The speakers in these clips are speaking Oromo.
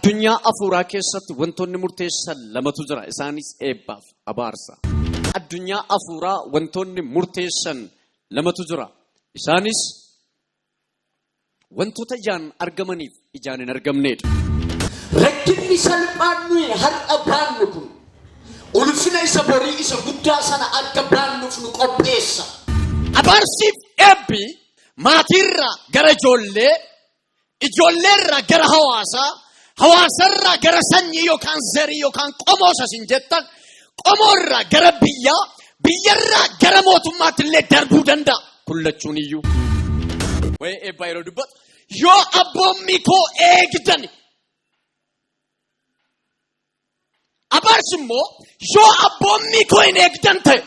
Addunyaa afuuraa keessatti wantoonni murteessan lamatu jira. Isaanis eebbaaf abaarsa. Addunyaa afuuraa wantoonni murteessan lamatu jira. Isaanis wantoota ijaan argamaniif ijaan hin argamnedha. Rakkinni salphaan nuyi har'a baannu kun ulfina isa borii isa guddaa sana akka baannuuf nu qopheessa. Abaarsiif eebbi maatiirraa gara ijoollee, ijoolleerraa gara hawaasaa, hawaasarraa gara sanyii yookaan zarii yookaan qomoo isa isin jettan, qomoorraa gara biyyaa, biyyarraa gara mootummaatti illee darbuu danda'a. Kun lachuun iyyuu. Waa'ee eebbaa yeroo dubbatu yoo abboommii koo eegdan abaarsi immoo yoo abboommii koo hin eegdan ta'e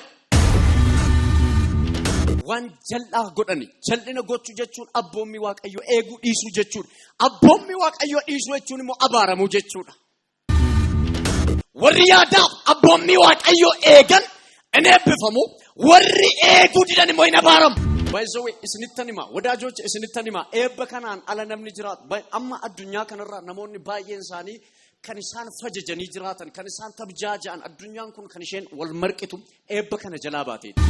waan jal'aa godhani jal'ina gochuu jechuun abboommii waaqayyoo eeguu dhiisuu jechuudha. Abboommii waaqayyoo dhiisuu jechuun immoo abaaramuu jechuudha. Warri yaadaaf abboommii waaqayyoo eegan in eebbifamu, warri eeguu didan immoo hin abaaramu. By the way, isinittan hima, wadaajocha isinittan hima, eebba kanaan ala namni jiraatu. Amma addunyaa kanarra namoonni baay'een isaanii kan isaan fajajanii jiraatan, kan isaan tabjaaja'an, addunyaan kun kan isheen wal marqitu eebba kana jalaa baateeti.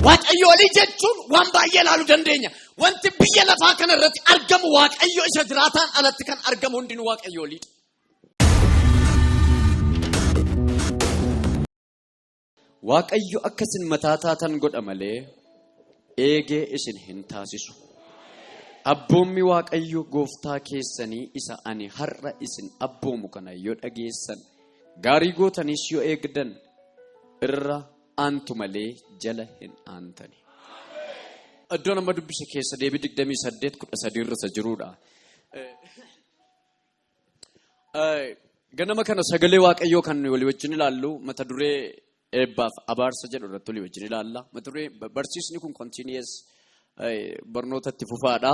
Waaqayyoolii jechuun waan baay'ee ilaaluu dandeenya. Wanti biyya lafaa kana irratti argamu Waaqayyo isa jiraataan alatti kan argamu hundinuu Waaqayyooliidha. Waaqayyo akka isin mataa taatan godha malee eegee isin hin taasisu. Abboommi Waaqayyo gooftaa keessanii isa ani har'a isin abboomu kana yoo dhageessan, gaarii gootaniis yoo eegdan, irra aantu malee jala hin aantani. Iddoon amma dubbise keessa deebii 28:13 irra isa jiruudha. Ganama kana sagalee Waaqayyoo kan walii wajjin ilaallu mata duree eebbaaf abaarsa jedhu irratti walii wajjin ilaalla. Mata duree barsiisni kun continuous barnoota itti fufaadha.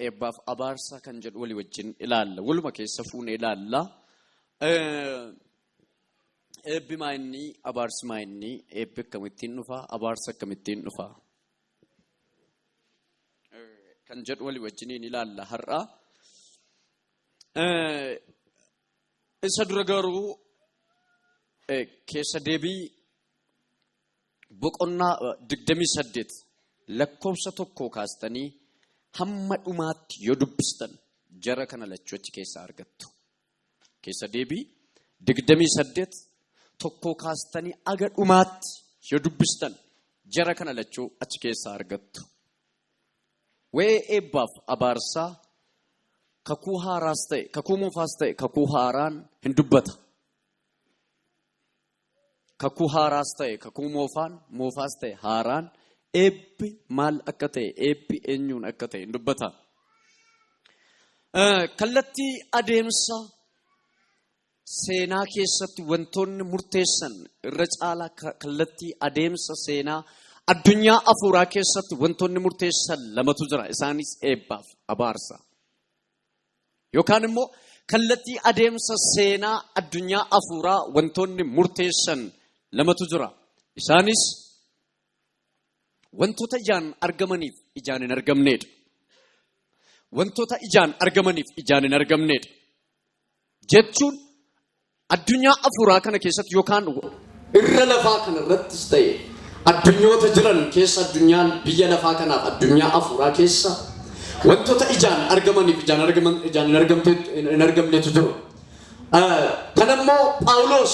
Eebbaaf abaarsa kan jedhu walii wajjin ilaalla. Waluma keessa fuunee ilaalla. Eebbi maa inni abaarsi maa inni eebbi akkamittiin dhufa abaarsa akkamittiin dhufa kan jedhu walii wajjiniin ilaalla har'a. Isa dura garuu keessa deebii boqonnaa 28 lakkoofsa tokko kaastanii hamma dhumaatti yoo dubbistan jara kana lachuu achi keessaa argattu. Keessa deebii 28 tokkoo kaastanii aga dhumaatti yoo dubbistan jara kana lachuu achi keessaa argattu. Waa'ee eebbaaf abaarsaa kakuu haaraas ta'e kakuu moofaas ta'e kakuu haaraan hin dubbata. Kakuu haaraas ta'e kakuu moofaan moofaas ta'e haaraan eebbi maal akka ta'e eebbi eenyuun akka ta'e hin dubbata. Kallattii adeemsa seenaa keessatti wantoonni murteessan irra caalaa kallattii adeemsa seenaa addunyaa afuuraa keessatti wantoonni murteessan lamatu jira. Isaanis eebbaaf abaarsa. Yookaan immoo kallattii adeemsa seenaa addunyaa afuuraa wantoonni murteessan lamatu jira. Isaanis wantoota ijaan argamaniif ijaan hin argamneedha. Wantoota ijaan argamaniif ijaan hin argamneedha. Jechuun addunyaa afuuraa kana keessatti yookaan irra lafaa kana irrattis ta'e addunyoota jiran keessa addunyaan biyya lafaa kanaaf addunyaa afuuraa keessa wantoota ijaan argamaniif ijaan argaman ijaan hin argamte hin argamnetu jiru. Kana immoo Phaawulos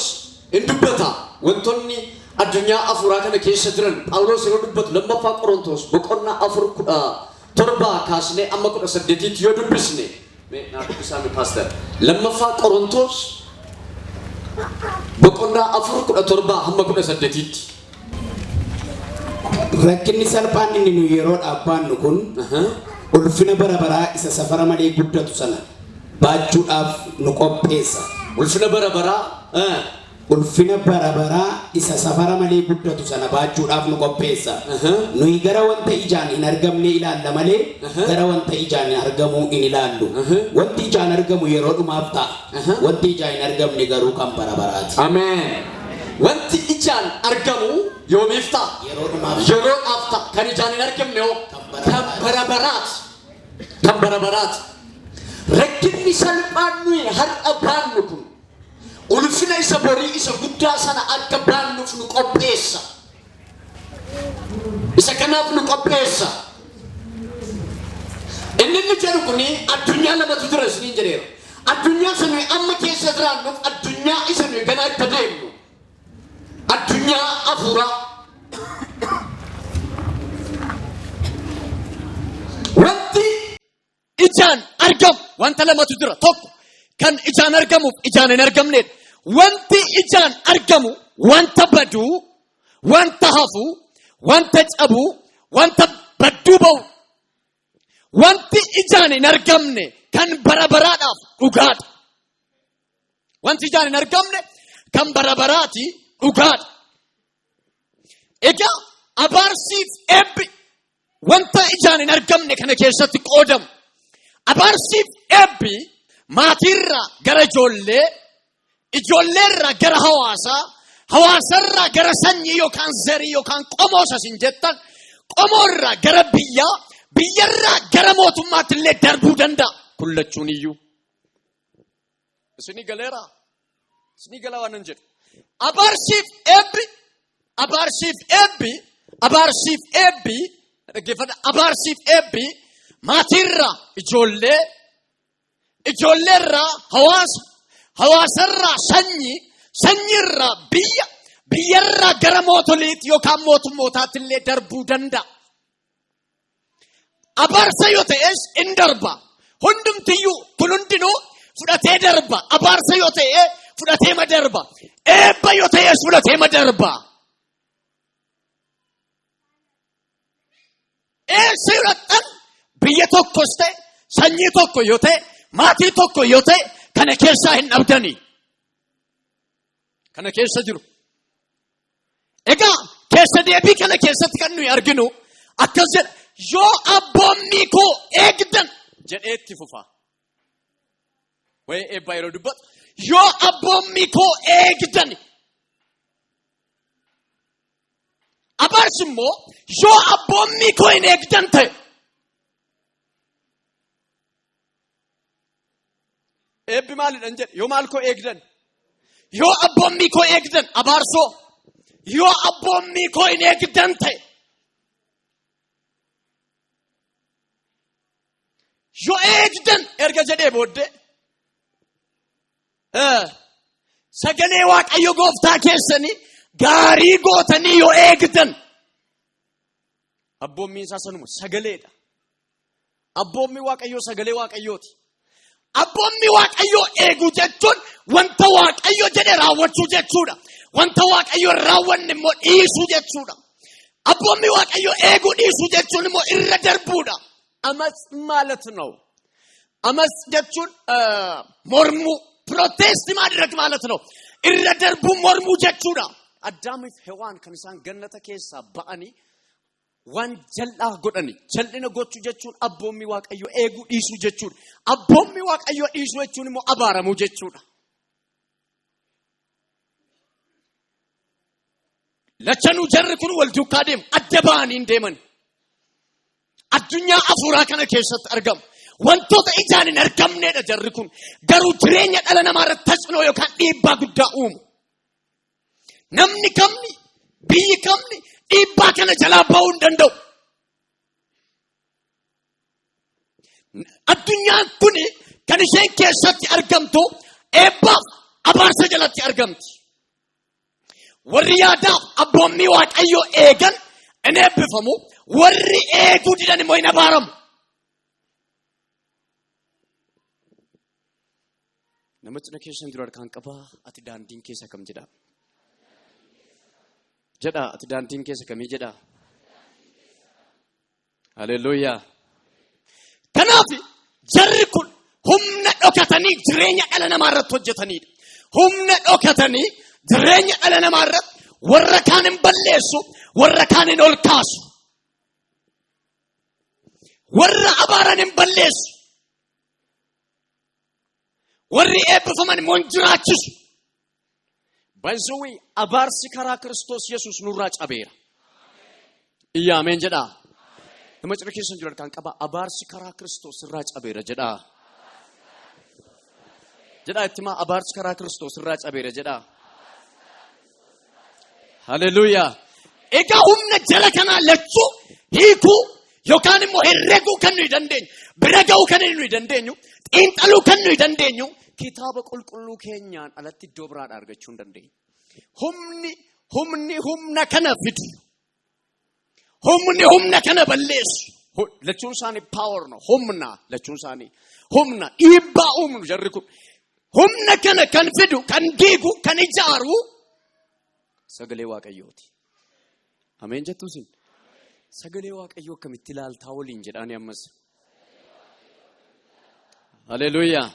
hin dubbata. Wantoonni addunyaa afuuraa kana keessa jiran Phaawulos yeroo dubbatu lammaffaa Qorontos boqonnaa 4:17 kaasnee amma 18tti yoo dubbisne. Mee naa dubbisaa mee paaster. Lammaffaa Qorontos boqonnaa 4:17 hamma 18tti. Rakkinni salphaan inni nu yeroodhaaf baannu kun ulfina bara baraa isa safara malee guddatu sana baachuudhaaf nu qopheessa. Ulfina bara baraa Ulfina bara baraa isa safara malee guddatu sana baachuudhaaf nu qopheessa. Nuyi gara wanta ijaan hin argamnee ilaalla malee, gara wanta ijaan argamuu hin ilaallu. Wanti ijaan argamu yeroo dhumaaf ta'a. Wanti ijaan hin argamne garuu kan bara baraati. Ameen. Wanti ijaan argamu yoomiif ta'a? Yeroo dhumaaf. Yeroodhaaf ta'a. Kan ijaan hin argamne hoo? Kan bara Kan bara baraati. Kan bara baraati. Rakkinni salphaan nuyi har'a baannu kun ulfina isa borii isa guddaa sana akka baannuuf nu qopheessa. Isa kanaaf nu qopheessa. Inni inni jedhu kuni addunyaa lamatu jira isiniin jedheera. Addunyaa isa nuyi amma keessa jiraannuuf addunyaa isa nuyi ganaa itti deemnu. Addunyaa hafuuraa. Wanti ijaan argamu wanta lamatu jira. Tokko kan ijaan argamuuf ijaan hin argamnedha. Wanti ijaan argamu wanta baduu, wanta hafu, wanta cabuu, wanta badduu ba'u. Wanti ijaan hin argamne kan bara baraadhaaf dhugaadha. Wanti ijaan hin argamne kan bara baraati dhugaadha. Egaa abaarsiif eebbi wanta ijaan hin argamne kana keessatti qoodamu. Abaarsiif eebbi maatiirraa gara ijoollee, ijoolleerraa gara hawaasaa, hawaasarraa gara sanyii yookaan zarii yookaan qomoo isa isin jettan, qomoorraa gara biyyaa, biyyarraa gara mootummaatti illee darbuu danda'a. Kun lachuun iyyuu. Isinii galeeraa? Isinii galaa waan nan jedhu. Abaarsiif eebbi, abaarsiif eebbi, abaarsiif eebbi, dhaggeeffadha, abaarsiif eebbi maatiirraa ijoollee, ijoolleerraa hawaasa, hawaasarraa sanyii, sanyiirraa biyya, biyyarraa gara mootoliitti yookaan mootummootaatti illee darbuu danda'a. Abaarsa yoo ta'es in darba. Hundumtiyyuu kun hundinuu fudhatee darba. Abaarsa yoo ta'e fudhatee ma darba. Eebba yoo ta'es fudhatee ma darba. Eessa yoo dhaqxan biyya tokkos ta'e sanyii tokko yoo ta'e maatii tokko yoo ta'e kana keessaa hin dhabdanii. Kana keessa jiru. Egaa keessa deebii kana keessatti kan nuyi arginu akkas jedha yoo abboommii koo eegdan jedhee itti fufa. Wayii eebbaa yeroo dubbatu yoo abboommii koo eegdan abaarsi immoo yoo abboommii koo hin eegdan ta'e Eebbi maalidhan jedhe yoo maal koo eegdan yoo abboommii koo eegdan abaarsoo yoo abboommii koo hin eegdan ta'e yoo eegdan erga jedhee booddee sagalee Waaqayyo gooftaa keessanii gaarii gootanii yoo eegdan abboommiin isaa sanuma sagaleedha. Abboommi Waaqayyoo sagalee Waaqayyooti. Abboommi Waaqayyoo eeguu jechuun wanta Waaqayyo jedhe raawwachuu jechuudha. Wanta Waaqayyo hin raawwanne immoo dhiisuu jechuudha. Abboommi Waaqayyoo eeguu dhiisuu jechuun immoo irra darbuudha. Amas ማለት ነው። Amas jechuun mormuu protest ማድረግ ማለት ነው። Irra darbuu mormuu jechuudha. Addaamiif Hewaan kan isaan gannata keessaa ba'anii waan jal'aa godhani. Jal'ina gochuu jechuun abboommii Waaqayyoo eeguu dhiisuu jechuudha. Abboommii Waaqayyoo dhiisuu jechuun immoo abaaramuu jechuudha. Lachanuu jarri kun wal duukaa deemu. Adda ba'anii hin deeman. Addunyaa hafuuraa kana keessatti argamu. Wantoota ijaan hin argamnedha jarri kun. Garuu jireenya dhala namaa irratti tas'inoo yookaan dhiibbaa guddaa uumu. Namni kamni biyyi kamni dhiibbaa kana jalaa ba'uu hin danda'u. Addunyaan kun kan isheen keessatti argamtu eebbaaf abaarsa jalatti argamti. Warri yaadaaf abboommii Waaqayyoo eegan in eebbifamu, warri eeguu didan immoo hin abaaramu. Nama cina keessan jiru harkaan qabaa ati daandiin keessa kam jedhaa? Jedhaa ati daandiin keessa kamii jedhaa? Haleluuyaa. Kanaaf jarri kun humna dhokatanii jireenya dhala namaa irratti hojjetanidha. Humna dhokatanii jireenya dhala namaa irratti warra kaan hin balleessu, warra kaan hin ol kaasu. Warra abaaran hin balleessu. Warri eebbifaman immoo hin jiraachisu. By the way, abaarsi karaa Kiristoos Yesuus nurraa cabeera. Iyya ameen jedhaa. Nama cina keessan jiru harkaan qaba. Abaarsi karaa Kiristoos irraa cabeera jedhaa. Jedhaa itti himaa, abaarsi karaa Kiristoos irraa cabeera jedhaa. Haleluuyaa. Egaa humna jara kanaa lachuu hiikuu yookaan immoo herreguu kan nuyi dandeenyu, bira ga'uu kan nuyi dandeenyu, xiinxaluu kan nuyi dandeenyu kitaaba qulqulluu keenyaan alatti iddoo biraadhaa argachuu hin dandeenyu. Humni humni humna kana fidu, humni humna kana balleessu, Lachuun isaanii power no, humna lachuun isaanii humna dhiibbaa uumnu jarri kun. Humna kana kan fidu, kan diigu, kan ijaaru sagalee Waaqayyooti. Ameen jettu isin. Sagalee Waaqayyoo akkamitti ilaaltaa waliin jedhaani ammas. Haleluuyaa.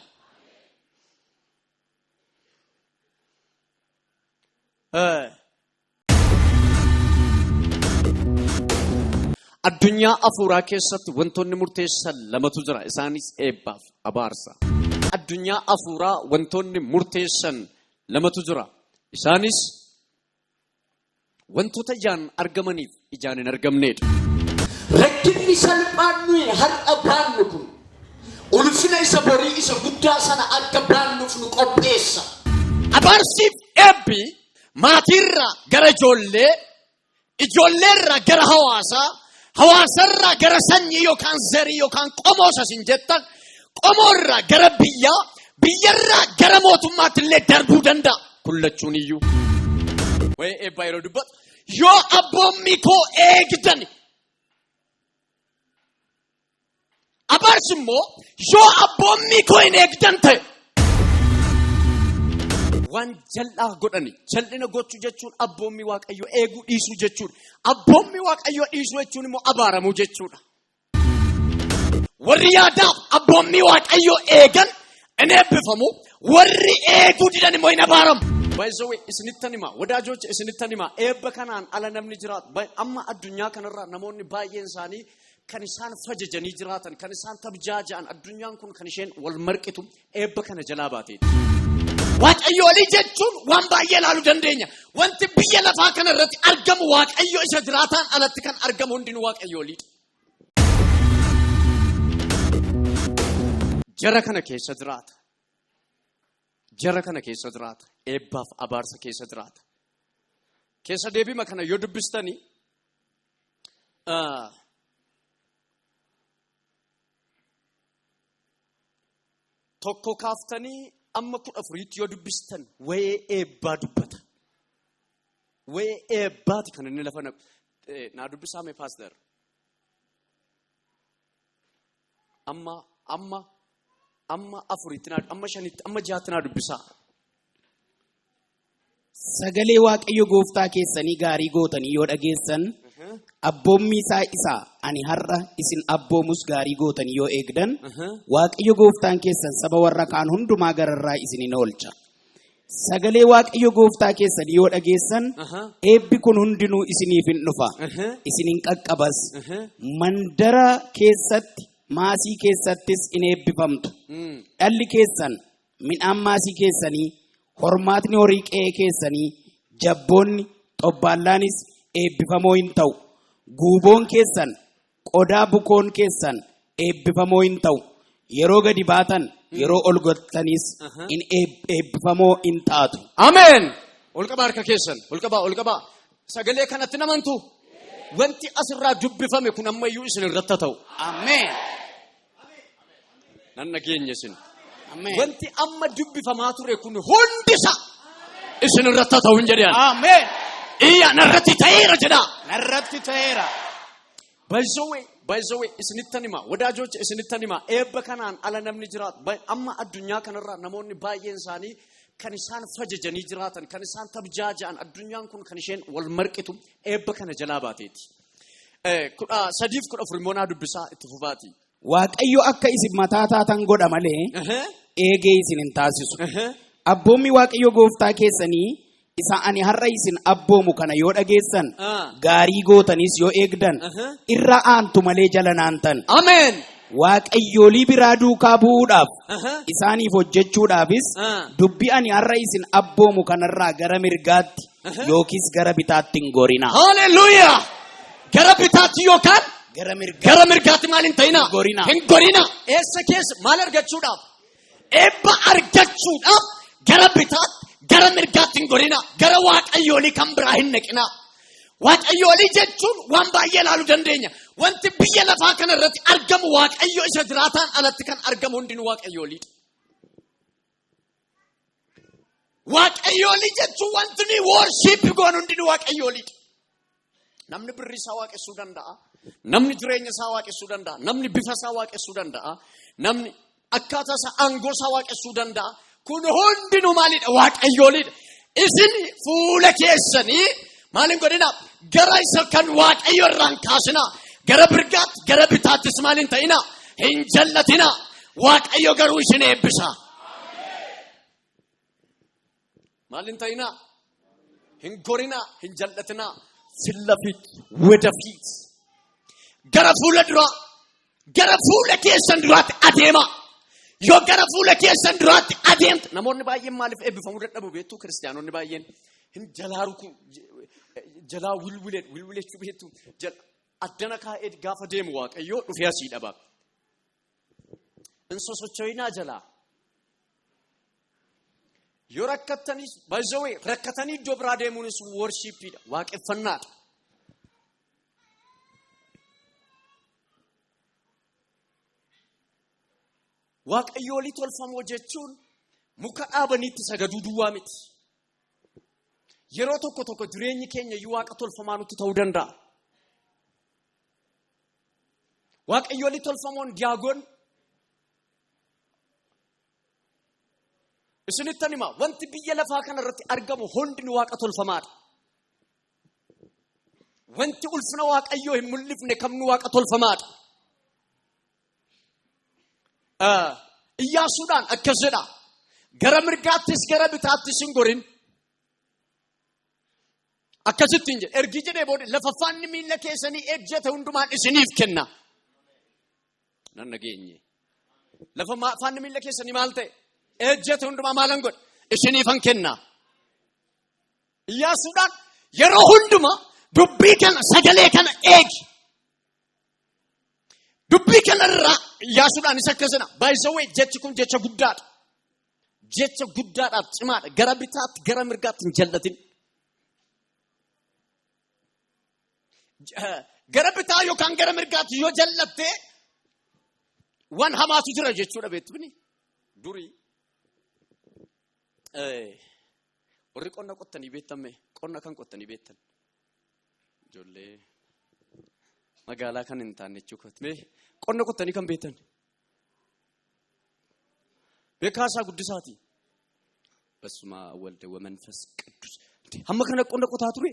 Addunyaa afuuraa keessatti wantoonni murteessan lamatu jira. Isaanis eebbaaf abaarsa. Addunyaa afuuraa wantoonni murteessan lamatu jira. Isaanis wantoota ijaan argamaniif ijaan hin argamnedha. Rakkinni salphaan nuyi har'a baannu kun ulfina isa borii isa guddaa sana akka baannuuf nu qopheessa. Abaarsiif eebbi maatiirraa gara ijoollee, ijoolleerraa gara hawaasaa, hawaasarraa gara sanyii yookaan zarii yookaan qomoo isin jettan, qomoorraa gara biyyaa, biyyarraa gara mootummaatti illee darbuu danda'a. Kun lachuun iyyuu. Wayii eebbaa yeroo dubbatu yoo abboommii koo eegdan, abaarsi immoo yoo abboommii koo hin eegdan ta'e. Waan jal'aa godhani, jal'ina gochuu jechuun abboommii Waaqayyoo eeguu dhiisuu jechuudha. Abboommii Waaqayyoo dhiisuu jechuun immoo abaaramuu jechuudha. Warri yaadaaf abboommii Waaqayyoo eegan in eebbifamu, warri eeguu didan immoo hin abaaramu. By the way, isinittan hima, ወዳጆች isinittan hima, eebba kanaan ala namni jiraatu, amma addunyaa kanarraa namoonni baay'een isaanii kan isaan fajajanii jiraatan, kan isaan tabjaaja'an, addunyaan kun kan isheen wal marqitu eebba kana jalaa baateeti. Waaqayyoolii jechuun waan baay'ee ilaaluu dandeenya. Wanti biyya lafaa kana irratti argamu Waaqayyo isa jiraataan alatti kan argamu hundinuu Waaqayyooliidha. Jara kana keessa jiraata. Jara kana keessa jiraata. Eebbaaf abaarsa keessa jiraata. Keessa deebima kana yoo dubbistanii tokko kaaftanii amma 14tti yoo dubbistan wayee eebbaa dubbata. Wayee eebbaati kan inni lafa naqu. Naa dubbisaa mee paaster. Amma amma amma afuritti naa amma shanitti amma jaatti naa dubbisaa. Sagalee Waaqayyo gooftaa keessanii gaarii gootanii yoo dhageessan, abboommii isaa isa ani har'a isin abboomus gaarii gootanii yoo eegdan, Waaqayyo gooftaan keessan saba warra kaan hundumaa gararraa isin hin oolcha. Sagalee Waaqayyo gooftaa keessanii yoo dhageessan, eebbi kun hundinuu isiniif hin dhufa, isin hin qaqqabas. Mandara keessatti, maasii keessattis in eebbifamtu. Dhalli keessan, midhaan maasii keessanii, hormaatni horii qe'ee keessanii, jabboonni, xobbaallaanis eebbifamoo hin ta'u. Guuboon keessan, qodaa bukoon keessan eebbifamoo hin ta'u. Yeroo gadi baatan, yeroo ol galtanis in eebbifamoo hin taatu. Ameen. Ol qabaa harka keessan. Ol qabaa, ol qabaa. Sagalee kanatti namantu. Wanti asirraa dubbifame kun ammayyuu isin irratti haa ta'u. Ameen. Nan dhageenya isin. Ameen. Wanti amma dubbifamaa ture kun hundisa isin irratti haa ta'u hin jedhan. Ameen. Iyya narratti ta'eera jedhaa. Narratti ta'eera. By the way, by the way, isinittan hima, ወዳጆች isinittan hima, eebba kanaan ala namni jiraatu, amma addunyaa kanarraa namoonni baay'een isaanii kan isaan fajajanii jiraatan, kan isaan tabjaaja'an, addunyaan kun kan isheen wal marqitu eebba kana jalaa baateeti. 13f 14 immoo naa dubbisaa itti fufaati. Waaqayyo akka isin mataa taatan godha malee eegee isin hin taasisu. Abboommi Waaqayyo gooftaa keessanii isa ani har'a isin abboomu kana yoo dhageessan, gaarii gootanis yoo eegdan, irra aantu malee jala naantan. Ameen. Waaqayyoolii biraa duukaa bu'uudhaaf, isaaniif hojjechuudhaafis, dubbii ani har'a isin abboomu kanarraa gara mirgaatti yookiis gara bitaatti hin gorina. Haleluuyaa. Gara bitaatti yookaan Gara mirgaatti gara mirgaatti maal hin ta'ina? Hin gorina. Hin gorina. Eessa keessa maal argachuudhaaf? Eebba argachuudhaaf gara bitaatti, gara mirgaatti hin gorinaa. Gara waaqayyoolii kan biraa hin naqinaa. Waaqayyoolii jechuun waan baay'ee ilaaluu dandeenya. Wanti biyya lafaa kana irratti argamu Waaqayyo isa jiraataan alatti kan argamu hundinuu waaqayyooliidha. Waaqayyoolii jechuun wanti nuyi worship goonu hundinuu waaqayyooliidha. Namni birrii isaa waaqessuu danda'a. Namni jireenya isaa waaqessuu danda'a. Namni bifa isaa waaqessuu danda'a. Namni akkaataa isaa, aangoo isaa waaqessuu danda'a. Kun hundinuu maalidha? Waaqayyooliidha. Isin fuula keessanii maal hin godhinaa? Gara isa kan Waaqayyo irraan kaasinaa. Gara mirgaatti, gara bitaattis maal hin ta'inaa? Hin jallatinaa. Waaqayyo garuu isin eebbisa. Maal hin ta'inaa? Hin gorinaa, hin jallatinaa. ፊት ለፊት ወደፊት gara fuula duraa, gara fuula keessan duraatti adeema. Yoo gara fuula keessan duraatti adeemta, namoonni baay'een maaliif eebbifamuu dadhabu beektu? Kiristaanonni baay'een hin jalaa ruku, jalaa wilwilee wilwilechuu beektu. Addana kaa'ee gaafa deemu Waaqayyoo dhufee asii dhaba. Hin sosocho'inaa jalaa. Yoo rakkattanis, by the way, rakkatanii iddoo biraa deemuunis worshipiidha, waaqeffannaadha. Waaqayyoolii tolfamoo jechuun muka dhaabaniitti sagaduu duwwaa miti. Yeroo tokko tokko jireenyi keenya iyyuu waaqa tolfamaa nutti ta'uu danda'a. Waaqayyoolii tolfamoon Daagon. Isinittan hima, wanti biyya lafaa kana irratti argamu hundinuu waaqa tolfamaadha. Wanti ulfina Waaqayyoo hin mul'ifne kamnu waaqa tolfamaadha. Iyyaasuudhaan akkas jedha. Gara mirgaattis gara bitaattis hin gorin. Akkasitti hin jedhe. Ergi jedhee booda lafa faanni miilla keessanii ejjete hundumaan isiniif kenna. Nan dhageenye. Lafa faanni miilla keessanii maal ta'e? Ejjete hundumaa maalan godhe? Isiniifan kenna. Iyyaasuudhaan yeroo hundumaa dubbii kana, sagalee kana eegi. Dubbii kana irraa Iyyaasuudhaan isa akkasina. By the way, jechi kun jecha guddaadha. Jecha guddaadhaaf cimaadha. Gara bitaatti, gara mirgaatti hin jallatin. Gara bitaa yookaan gara mirgaatti yoo jallatte waan hamaatu jira jechuudha, beektuni. Durii warri qonna qottanii beektan, qonna kan qottanii beektan, ijoollee magaalaa kan hin taane jechuudha. Mee qonna qottanii kan beektan? Beekaasaa Guddisaati. በስመ አብ ወልድ ወመንፈስ ቅዱስ። Hamma kana qonna qotaa ture.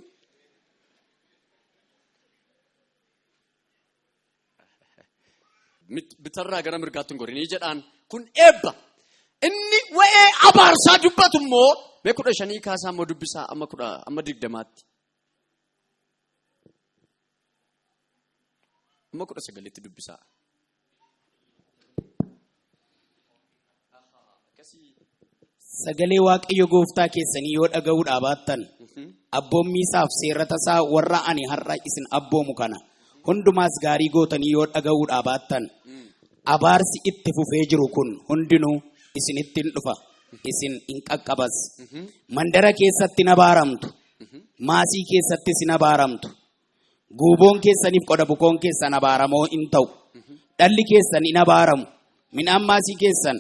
Bitarraa gara mirgaatti hin gorinii jedhaan, kun eebba. Inni wa'ee abaarsaa dubbatu immoo mee 15 kaasaa immoo dubbisaa amma kudha amma 20tti. Amma 19tti dubbisaa. Sagalee Waaqayyo gooftaa keessanii yoo dhaga'uudhaa baattan, abboommii isaaf seerrata isaa warra ani har'a isin abboomu kana hundumaas gaarii gootanii yoo dhaga'uudhaa baattan, abaarsi itti fufee jiru kun hundinuu isinitti hin dhufa, isin hin qaqqabas. Mandara keessatti hin abaaramtu, maasii keessattis hin abaaramtu. Guuboon keessaniif qoda bukoon keessan abaaramoo hin ta'u. Dhalli keessan hin abaaramu. Midhaan maasii keessan,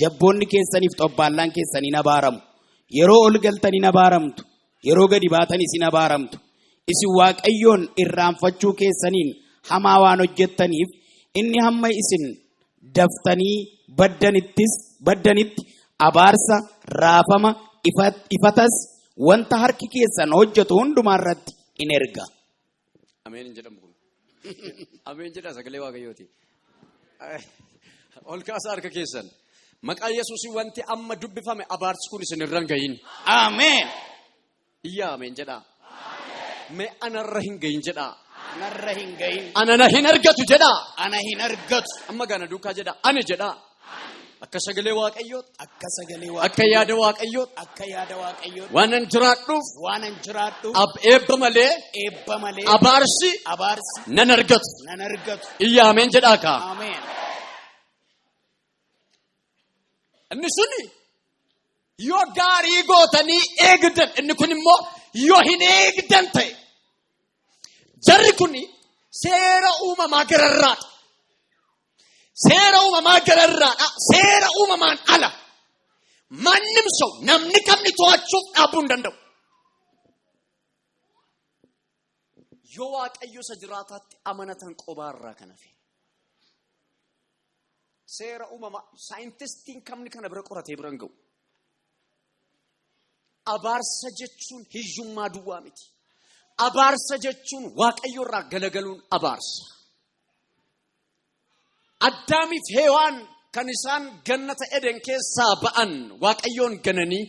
jabboonni keessaniif xobbaallaan keessan hin abaaramu. Yeroo ol galtan hin abaaramtu. Yeroo gadi baatanis hin abaaramtu. Isin Waaqayyoon irraanfachuu keessaniin hamaa waan hojjettaniif, inni hamma isin daftanii baddanitti abaarsa, raafama, ifatas wanta harki keessan hojjetu hundumaa irratti in erga. Ameen hin jedhamu kun. Ameen jedha, sagalee Waaqayyooti. Ol kaasaa harka keessan. Maqaa Yesuusii wanti amma dubbifame abaarsi kun isin irra hin gahin. Ameen. Iyyaa ameen jedhaa. Mee anarra hin gahin jedhaa. Anarra hin gahin. Anana hin argatu jedhaa. Ana hin argatu. Amma gana duukaa jedhaa. Ani jedhaa. Akka sagalee Waaqayyootti. Akka sagalee Akka yaada Waaqayyootti. Akka yaada Waaqayyootti. Waan an jiraadhuuf. Waan an jiraadhuuf. Eebba malee. Eebba malee. Abaarsi. Abaarsi. Nan argatu. Nan argatu. Iyyaa ameen jedhaa kaa. Ameen. Inni suni yoo gaarii gootanii eegdan, inni kun immoo yoo hin eegdan ta'e. Jarri kun seera uumamaa gararraadha. Seera uumamaa gararraadha. Seera uumamaan ala. Mannim ሰው namni kamni to'achuuf dhaabuu hin danda'u. Yoo Waaqayyo isa jiraataatti amanatan qobaarraa kan hafe. Seera uumamaa saayintistiin kamni kana bira qoratee bira hin ga'u. Abaarsa jechuun hiyyummaa duwwaa miti. Abaarsa jechuun Waaqayyo irraa galagaluun abaarsa. Addaamiif Heewaan kan isaan gannata Eden keessaa ba'an Waaqayyoon gananii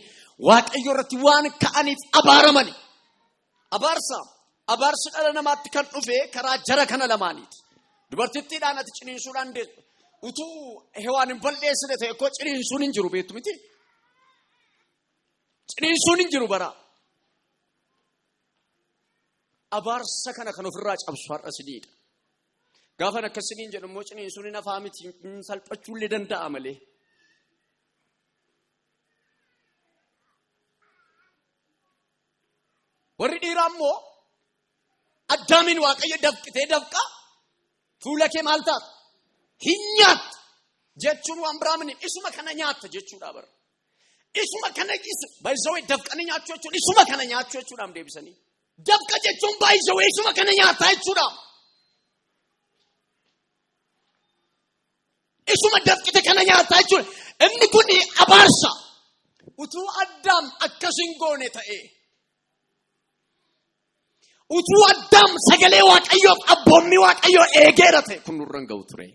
Waaqayyo irratti waan ka'aniif abaaramani. Abaarsa abaarsi dhala namaatti kan dhufe karaa jara kana lamaaniiti. Dubartittiidhaan ati ciniinsuudhaan deessu. Utuu Heewaan hin balleessine ta'e koo ciniinsuun hin jiru beektu miti. Ciniinsuun hin jiru bara. Abaarsa kana kan ofirraa cabsu har'a siniidha. Gaafan akkasiniin jedhu immoo ciniinsuun hin hafaa miti, salphachuullee danda'a malee. Warri dhiiraa immoo Addaamiin Waaqayyo dafqitee dafqa fuula kee maal taata? Hin nyaatta jechuun waan biraa miti, isuma kana nyaatta jechuudha bara. Isuma kana baay'isawee dafqanii nyaachuu jechuun isuma kana nyaachuu jechuudhaaf deebisanii. Dafqa jechuun baay'isawee isuma kana nyaataa jechuudha. Isuma dafqite kana nyaataa jechuudha. Inni kun abaarsa. Utuu Addaam akkas hin goone ta'e, utuu Addaam sagalee Waaqayyoof abboommii Waaqayyoo eegeera ta'e kun nurra hin ga'u ture.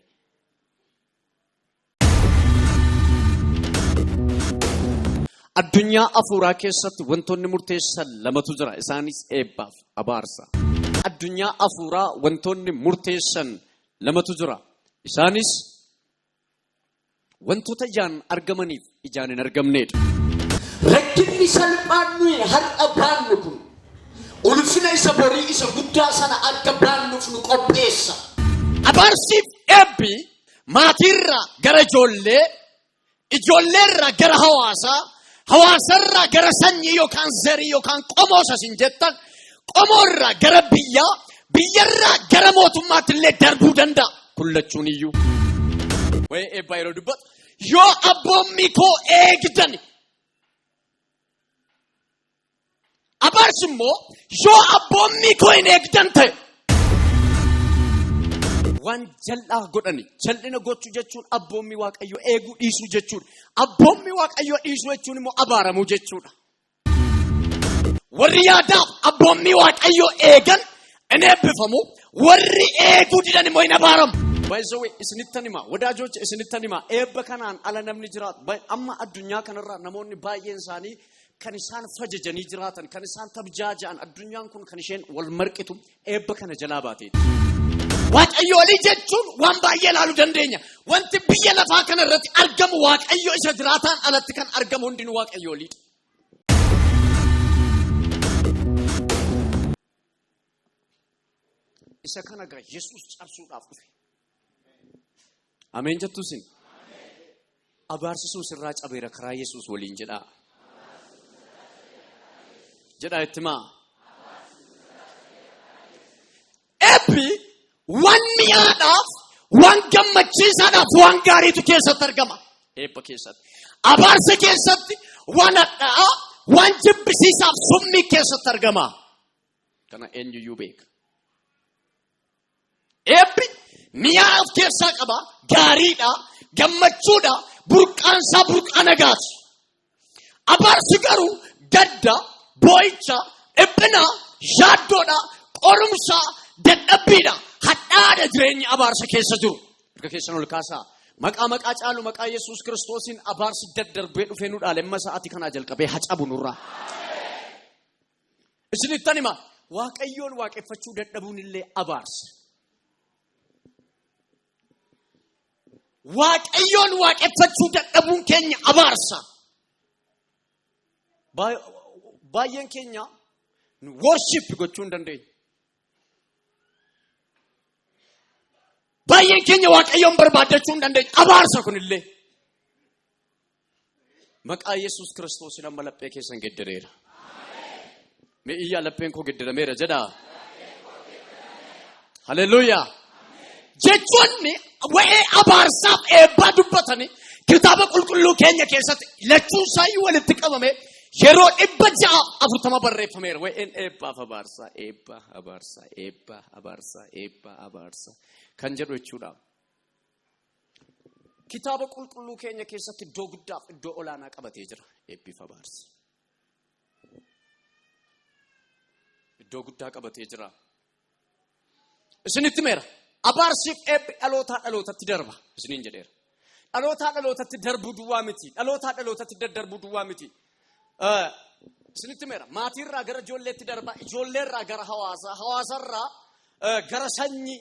Addunyaa afuuraa keessatti wantoonni murteessan lamatu jira. Isaanis eebbaaf abaarsa. Addunyaa afuuraa wantoonni murteessan lamatu jira. Isaanis wantoota ijaan argamaniif ijaan hin argamnedha. Rakkinni salphaan nuyi har'a baannu kun ulfina isa borii isa guddaa sana akka baannuuf nu qopheessa. Abaarsiif eebbi maatiirraa gara ijoollee, ijoolleerraa gara hawaasaa, hawaasarraa gara sanyii yookaan zarii yookaan qomoo isin jettan, qomoorraa gara biyyaa, biyyarraa gara mootummaatti illee darbuu danda'a. Kullachuun iyyuu. Wayii eebbaa yeroo dubbatu yoo abboommii koo eegdan, abaarsi immoo yoo abboommii koo hin eegdan ta'e. Waan jal'aa godhani, jal'ina gochuu jechuun abboommii Waaqayyoo eeguu dhiisuu jechuudha. Abboommii Waaqayyoo dhiisuu jechuun immoo abaaramuu jechuudha. Warri yaadaaf abboommii Waaqayyoo eegan hin eebbifamu, warri eeguu didan immoo hin abaaramu. Baay'isawee isinittan hima, wadaajocha isinittan hima, eebba kanaan ala namni jiraatu. Amma addunyaa kanarraa namoonni baay'een isaanii kan isaan fajajanii jiraatan, kan isaan tabjaaja'an, addunyaan kun kan isheen wal marqitu eebba kana jalaa baateeti. Waaqayyo olii jechuun waan baay'ee ilaaluu dandeenya. Wanti biyya lafaa kana irratti argamu Waaqayyo isa jiraataan alatti kan argamu hundinuu Waaqayyo oliidha. Isa kana gaa Yesuus cabsuudhaaf dhufe. Ameen jettu isin. Abaarsisuun sirraa cabeera karaa Yesuus waliin jedhaa. Jedhaa itti himaa. Eebbi waan mi'aadhaaf, waan gammachiisaadhaaf, waan gaariitu keessatti argama. Eebba keessatti. Abaarsa keessatti waan hadhaa'aa, waan jibbisiisaaf summii keessatti argama. Kana eenyuyyuu beeka. Eebbi mi'aa of keessaa qaba, gaariidha, gammachuudha, burqaansaa burqaa nagaati. Abaarsi garuu gadda, boo'icha, dhiphina, yaaddoodha, qorumsa, dadhabbiidha, hadhaadha jireenyi abaarsa keessa jiru. Harka keessan ol kaasaa. Maqaa maqaa caalu maqaa Yesuus Kiristoosiin abaarsi daddarbee dhufee nu dhaale amma sa'aatii kanaa jalqabee hacabu nurraa. Isinittan hima, Waaqayyoon waaqeffachuu dadhabuun illee abaarsa. Waaqayyoon waaqeffachuu dadhabuun keenya abaarsa. Baay'een keenya worship gochuu hin dandeenyu. Baay'een keenya Waaqayyoon barbaaddachuu hin dandeenyu. Abaarsa kunillee. Maqaa Yesuus Kiristoosiin amma laphee keessan geddereera. Mee iyyaa lapheen koo gedderameera jedhaa. Haleluuyaa. Jechoonni waa'ee abaarsaaf eebbaa dubbatanii kitaaba qulqulluu keenya keessatti lachuun isaayyuu walitti qabame yeroo 640 barreeffameera. Waa'een eebbaaf abaarsaa, eebba abaarsaa, eebba abaarsaa, eebba abaarsaa kan jedhu jechuudha. Kitaaba qulqulluu keenya keessatti iddoo guddaaf iddoo olaanaa qabatee jira eebbiif abaarsi. Iddoo guddaa qabatee jira. Isinitti meera. Abaarsiif eebbi dhalootaa dhalootatti darba isiniin jedheera. Dhalootaa dhalootatti darbuu duwwaa miti. Dhalootaa dhalootatti daddarbuu duwwaa miti. Isinitti meera. Maatiirraa gara ijoolleetti darba, ijoolleerraa gara hawaasaa, hawaasarraa gara sanyii,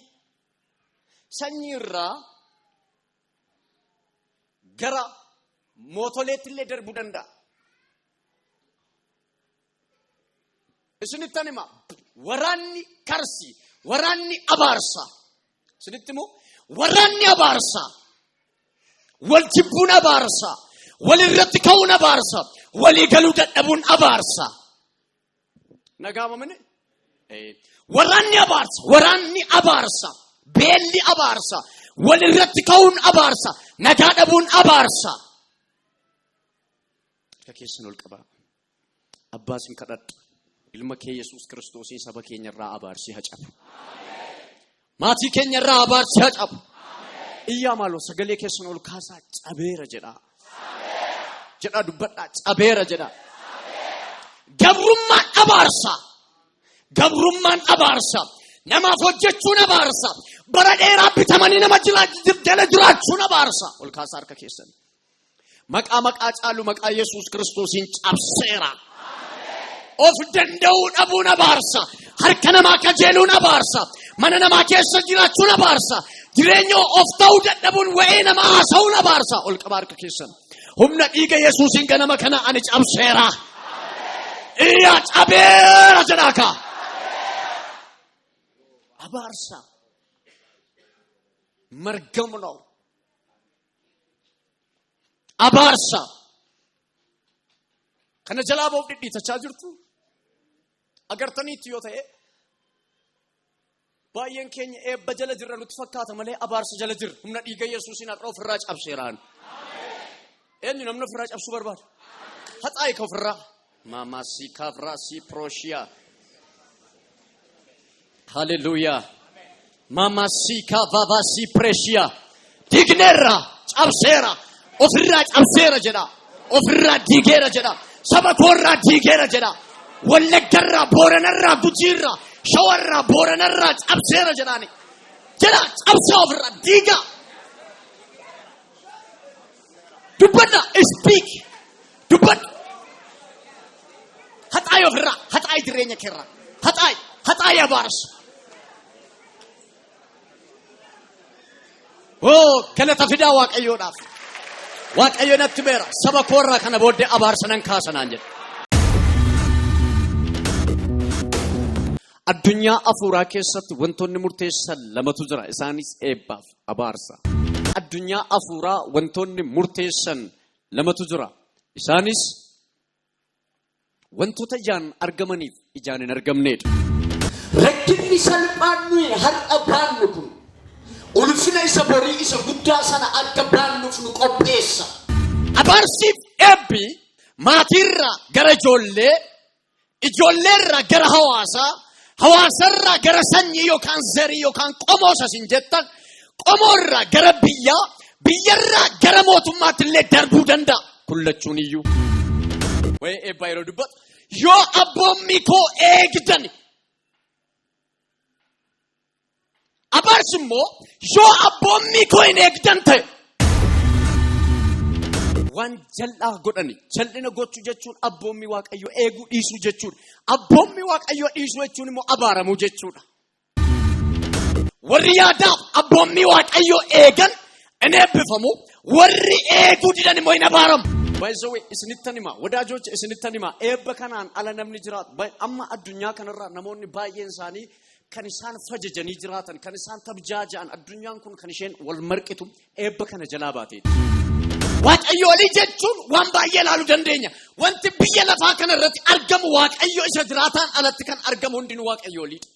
sanyiirraa gara mootoleetti illee darbuu danda'a. Isinittan hima, waraanni karsii, waraanni abaarsaa. Isinitti himu, waraanni abaarsaa, wal jibbuun abaarsaa, walirratti ka'uun abaarsaa, walii galuu dadhabuun abaarsaa. Nagaamamini? Waraanni abaarsa, waraanni abaarsa, beelli abaarsa, walirratti ka'uun abaarsa, nagaa dhabuun abaarsa. Harka keessan ol qabaa. Abbaa sin kadhadha. Ilma kee Yesuus Kiristoosiin saba keenya irraa abaarsi haa cabu. Maatii keenya irraa abaarsi haa cabu. Iyyaa maaloo sagalee keessan ol kaasaa cabeera jedhaa. Jedhaa dubbadhaa cabeera jedhaa. Gabrummaan abaarsa. Gabrummaan abaarsa. Namaaf hojjechuun abaarsa. Bara dheeraa bitamanii nama jala jiraachuun abaarsa. Ol kaasaa harka keessan. Maqaa maqaa caalu maqaa Yesuus Kiristoosiin cabseera. Of danda'uu dhabuun abaarsa. Harka namaa kajeeluun abaarsa. Mana namaa keessa jiraachuun abaarsa. Jireenya of ta'uu dadhabuun wa'ee namaa haasa'uun abaarsa. Ol qabaa harka keessan. Humna dhiiga Yesuusiin ganama kana ani cabseera. Iyyaa cabeera jedhaa kaa. Abaarsa. Margamu ነው። Abaarsa. Kana jalaa ba'uuf dhidhiitachaa jirtu. Agartaniitti yoo ta'e baay'een keenya eebba jala jirra nutti fakkaata malee abaarsa jala jirra. Humna dhiiga Yesuusiin har'a ofirraa cabseeraan. Eenyu namni ofirraa cabsuu barbaada? Haxaayi ka ofirraa. Maamaasii kaafraasii prooshiyaa. Haleluuyaa. Maamaasii kaavaavaasii pireeshiyaa. Diigneerra cabseera. Ofirraa cabseera jedha. Ofirraa diigeera jedha. Saba koorraa diigeera jedha. Wallaggarraa, Booranarraa, Gujiirraa, Shawarraa, Booranarraa cabseera jedhaani. Jedha cabsaa ofirraa diigaa. Dubbadha speak. Dubbadha. Haxaayi ofirraa, haxaayi jireenya keerraa. Haxaayi, haxaayi abaarsa. Oo galata fidaa Waaqayyoodhaaf. Waaqayyo natti beera. Saba koorraa kana booddee abaarsa nan kaasa naan jedhe. Addunyaa afuuraa keessatti wantoonni murteessan lamatu jira. Isaanis eebbaaf abaarsa. Addunyaa afuuraa wantoonni murteessan lamatu jira. Isaanis wantoota ijaan argamaniif ijaan hin argamnedha. Rakkinni salphaan nuyi har'a baannu kun ulfina isa borii isa guddaa sana akka baannuuf nu qopheessa. Abaarsiif eebbi maatiirraa gara ijoollee, ijoolleerraa gara hawaasaa, hawaasarraa gara sanyii yookaan zarii yookaan qomoo isa isin jettan, qomoorraa gara biyyaa, biyyarraa gara mootummaatti illee darbuu danda'a. Kun lachuun iyyuu. Waa'ee eebbaa yeroo dubbatu, yoo abboommii koo eegdan, abaarsi immoo yoo abboommii koo hin eegdan ta'e. Waan jal'aa godhani. Jal'ina gochuu jechuun abboommii Waaqayyoo eeguu dhiisuu jechuudha. Abboommii Waaqayyoo dhiisuu jechuun immoo abaaramuu jechuudha. Warri yaadaaf abboommii Waaqayyoo eegan in eebbifamu, warri eeguu didan immoo in abaaramu. By the way, isinittan hima, wadaajocha isinittan hima, eebba kanaan ala namni jiraatu. Amma addunyaa kanarra namoonni baay'een isaanii kan isaan fajajanii jiraatan, kan isaan tabjaaja'an, addunyaan kun kan isheen wal marqitu eebba kana jalaa baateeti. Waaqayyoolii jechuun waan baay'ee ilaaluu dandeenya. Wanti biyya lafaa kana irratti argamu Waaqayyo isa jiraataan alatti kan argamu hundinuu waaqayyooliidha.